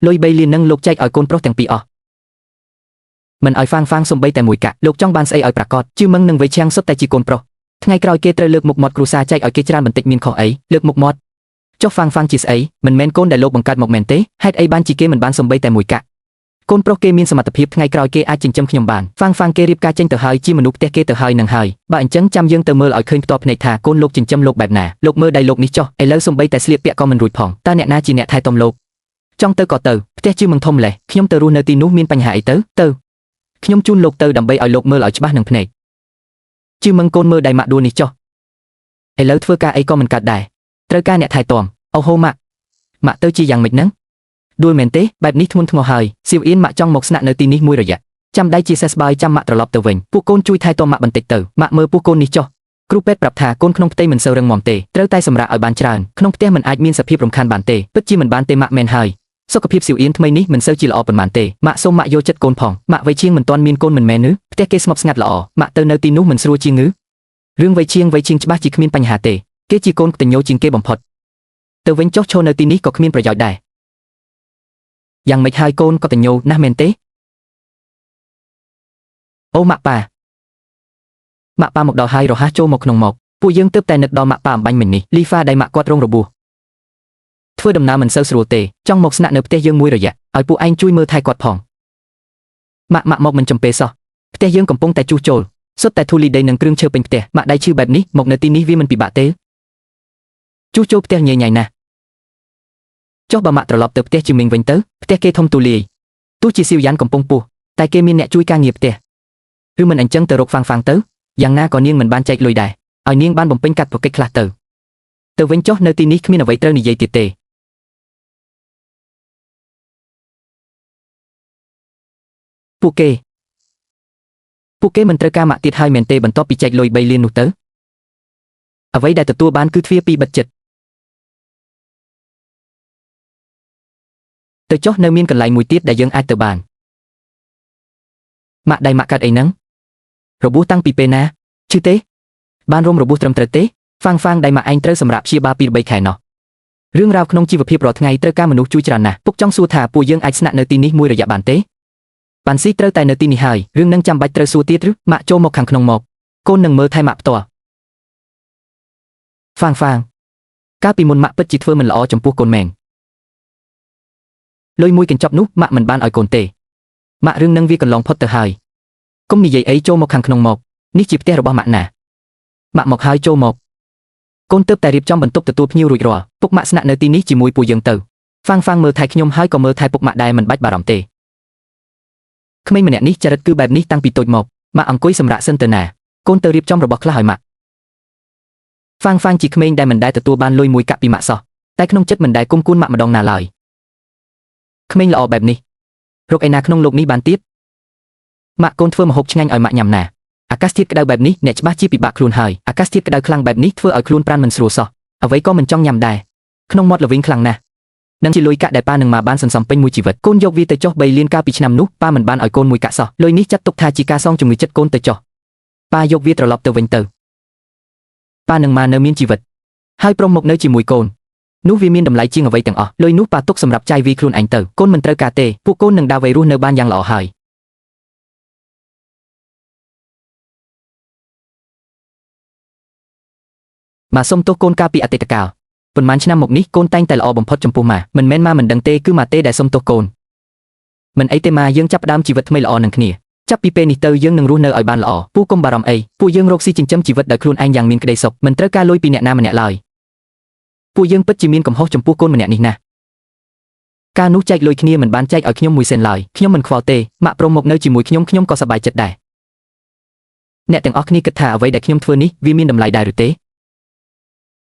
លុយ3លាននឹងលោកចែកឲ្យកូនប្រុសទាំងពីរអស់មិនឲ្យហ្វាងហ្វាងសំបីតែមួយកាក់លោកចង់បានស្អីឲ្យប្រាកដជឺមឹងនិងវៃឈៀងសុទ្ធតែជាកូនប្រុសថ្ងៃក្រោយគេត្រូវលើកមុខមាត់គ្រួសារចែកឲ្យគេច្រើនបន្តិចមានខុសអីលើកមុខមាត់ចុះហ្វាងហ្វាងជាស្អីមិនមែនកូនដែលលោកបង្កើតមកមែនទេហេតុអីបានជាគេមិនបានសំបីតែមួយកាក់កូនប្រុសគេមានសមត្ថភាពថ្ងៃក្រោយគេអាចចិញ្ចឹមខ្ញុំបានហ្វាងហ្វាងគេរៀបការចេញទៅហើយជាមនុស្សផ្ទះគេទៅហើយនឹងហើយបើអញ្ចឹងចាំយើងទៅមើលឲ្យឃើញផ្ទាល់ភ្នែកថាកូនលោកចិញ្ចឹមលោកបែបណាលោកមើលដៃលោកនេះចុះឥឡូវសំបីតែស្លៀកពាក់ក៏មិនរួចផងតើអ្នកណាជាអ្នកថែទាំលោកចង់ទៅក៏ទៅផ្ទះជឿមិនធំលេះខ្ញុំទៅរស់នៅទីនោះមានបញ្ហាអីទៅទៅខ្ញុំជូនលោកទៅដើម្បីឲ្យលោកមើលឲ្យច្បាស់នឹងភ្នែកជឿមឹងកូនមើលដៃម៉ាក់ដួលនេះចុះឥឡូវធ្វើការអីក៏មិនកើតដែរត្រូវការអ្នកថែទាំអូហូម៉ាក់ម៉ាក់ទៅជាយ៉ាងម៉េចហ្នឹងដួលមែនទេបែបនេះធ្ងន់ធ្ងរហើយសៀវអៀនម៉ាក់ចង់មកស្នាក់នៅទីនេះមួយរយៈចាំដៃជាសេះស្បើយចាំម៉ាក់ត្រឡប់ទៅវិញពួកកូនជួយថែទាំម៉ាក់បន្តិចទៅម៉ាក់មើលពួកកូននេះចុះគ្រូពេទ្យប្រាប់ថាកូនក្នុងផ្ទៃមិនសូវរឹងមាំទេត្រូវតែសម្រាកឲ្យបានច្រើនក្នុងផ្ទះមិនអាចមានសភាពរំខានបានទេពិតជាមិនបានទេម៉ាក់មែនហើយសុខភាពសៀវអៀនថ្មីនេះមិនសូវជាល្អប៉ុន្មានទេម៉ាក់សូមម៉ាក់យកចិត្តកូនផងម៉ាក់វៃឈៀងមិនទាន់មានកូនមិនមែនឬផ្ទះគេស្ងប់ស្ងាត់ល្អម៉ាក់ទៅនៅទីនោះមិនស្រួលជាងឬរឿងវៃឈៀងវៃឈៀងច្បាស់ជាគ្មានបញ្ហាទេគេជាកូនកតញ្ញូជាងគេបំផុតទៅវិញចុះឈរនៅទីនេះក៏គ្មានប្រយោជន៍ដែរយ៉ាងម៉េចហើយកូនកតញ្ញូណាស់មែនទេអូម៉ាក់ប៉ាម៉ាក់ប៉ាមកដល់ហើយរហ័សចូលមកក្នុងមកពួកយើងទើបតែនឹកដល់ម៉ាក់ប៉ាអំបាញ់មិញនេះលីហ្វាដែលម៉ាក់គាត់រងរបួសធ្វើដំណើរមិនសូវស្រួលទេចង់មកស្នាក់នៅផ្ទះយើងមួយរយៈឲ្យពួកឯងជួយមើលថែគាត់ផងម៉ាក់ម៉ាក់មកមិនចំពេលសោះផ្ទះយើងកំពុងតែជួសជុលសុទ្ធតែធូលីដីនិងគ្រឿងឈើពេញផ្ទះម៉ាក់ដៃឈឺបែបនេះមកនៅទីនេះវាមិនពិបាកទេជួសជុលផ្ទះញ៉ៃញ៉ៃណាស់ចុះបើម៉ាក់ត្រឡប់ទៅផ្ទះជាមីងវិញទៅផ្ទះគេធំទូលាយទោះជាសៀវយ៉ានកំពុងពោះតែគេមានអ្នកជួយការងារផ្ទះឬមិនអញ្ចឹងទៅរកហ្វាងហ្វាងទៅយ៉ាងណាក៏នាងមិនបានចែកលុយដែរឲ្យនាងបានបំពេញកាតព្វកិច្ចខ្លះទៅទៅវិញចុះនៅទីនេះគ្មានអ្វីត្រូវនិយាយទៀតទេពួកគេពួកគេមិនត្រូវការម៉ាក់ទៀតហើយមែនទេបន្ទាប់ពីចែកលុយ3លាននោះទៅអ្វីដែលទទួលបានគឺទ្វារពីរបិទចិត្តទៅចុះនៅមានកន្លែងមួយទៀតដែលយើងអាចទៅបានម៉ាក់ដៃម៉ាក់កាត់អីហ្នឹងរបួសតាំងពីពេលណាឈឺទេបានរុំរបួសត្រឹមត្រូវទេហ្វាងហ្វាងដៃម៉ាក់ឯងត្រូវសម្រាប់ព្យាបាលពី3ខែណោះរឿងរ៉ាវក្នុងជីវភាពរាល់ថ្ងៃត្រូវការមនុស្សជួយច្រើនណាស់ពុកចង់សួរថាពួកយើងអាចស្នាក់នៅទីនេះមួយរយៈបានទេប៉ាន់ស៊ីត្រូវតែនៅទីនេះហើយរឿងនឹងចាំបាច់ត្រូវសួរទៀតឬម៉ាក់ចូលមកខាងក្នុងមកកូននឹងមើលថែម៉ាក់ផ្ទាល់ហ្វាងហ្វាងកាលពីមុនម៉ាក់ពិតជាធ្វើមិនល្អចំពោះកូនមែនលុយមួយកញ្ចប់នោះម៉ាក់មិនបានឲ្យកូនទេម៉ាក់រឿងនឹងវាកន្លងផុតទៅហើយកុំនិយាយអីចូលមកខាងក្នុងមកនេះជាផ្ទះរបស់ម៉ាក់ណាម៉ាក់មកហើយចូលមកកូនទើបតែរៀបចំបន្ទប់ទទួលភ្ញៀវរួចរាល់ពុកម៉ាក់ស្នាក់នៅទីនេះជាមួយពួកយើងទៅហ្វាងហ្វាងមើលថែខ្ញុំហើយក៏មើលថែពុកម៉ាក់ដែរមិនបាច់បារម្ភទេក្មេងម្នាក់នេះចរិតគឺបែបនេះតាំងពីតូចមកម៉ាក់អង្គុយសម្រាកសិនទៅណាកូនទៅរៀបចំរបស់ខ្លះឲ្យម៉ាក់ហ្វាងហ្វាងជាក្មេងដែលមិនដែលទទួលបានលុយមួយកាក់ពីម៉ាក់សោះតែក្នុងចិត្តមិនដែលគុំគួនម៉ាក់ម្ដងណាឡើយក្មេងល្អបែបនេះរកឯណាក្នុងលោកនេះបានទៀតម៉ាក់កូនធ្វើម្ហូបឆ្ងាញ់ឲ្យម៉ាក់ញ៉ាំណាអាកាសធាតុក្តៅបែបនេះអ្នកច្បាស់ជាពិបាកខ្លួនហើយអាកាសធាតុក្តៅខ្លាំងបែបនេះធ្វើឲ្យខ្លួនប្រាណមិនស្រួលសោះអ្វីក៏មិនចង់ញ៉ាំដែរក្នុងមាត់ល្វីងខ្លាំងណាស់នឹងជាលុយកាក់ដែលប៉ានឹងម៉ាបានសន្សំពេញមួយជីវិតកូនយកវាទៅចុះ3លានកាលពីឆ្នាំនោះប៉ាមិនបានឲ្យកូនមួយកាក់សោះលុយនេះចាត់ទុកថាជាការសងជំងឺចិត្តកូនទៅចុះប៉ាយកវាត្រឡប់ទៅវិញទៅប៉ានឹងម៉ានៅមានជីវិតហើយព្រមមកនៅជាមួយកូននោះវាមានតម្លៃជាងអ្វីទាំងអស់លុយនោះប៉ាទុកសម្រាប់ចាយវាយខ្លួនឯងទៅកូនមិនត្រូវការទេពួកកូននឹងដើរវៃរស់នៅបានយ៉ាងល្អហើយម៉ាសុំទោសកូនកាលពីអតីតកាលប៉ុន្មានឆ្នាំមកនេះកូនតែងតែល្អបំផុតចំពោះម៉ាមិនមែនម៉ាមិនដឹងទេគឺម៉ាទេដែលសុំទោសកូនមិនអីទេម៉ាយើងចាប់ផ្ដើមជីវិតថ្មីល្អនឹងគ្នាចាប់ពីពេលនេះទៅយើងនឹងរស់នៅឲ្យបានល្អពូកុំបារម្ភអីពួកយើងរកស៊ីចិញ្ចឹមជីវិតដោយខ្លួនឯងយ៉ាងមានក្តីសុខមិនត្រូវការលុយពីអ្នកណាម្នាក់ឡើយពួកយើងពិតជាមានកំហុសចំពោះកូនម្នាក់នេះណាស់កាលនោះចែកលុយគ្នាមិនបានចែកឲ្យខ្ញុំមួយសេនឡើយខ្ញុំមិនខ្វល់ទេម៉ាក់ព្រមមកនៅជាមួយខ្ញុំខ្ញុំក៏សប្បាយចិត្តដែរអ្នកទាំងអស់គ្នាគិតថាអ្វីដែលខ្ញុំធ្វើនេះវាមានតម្លៃដែរឬទេ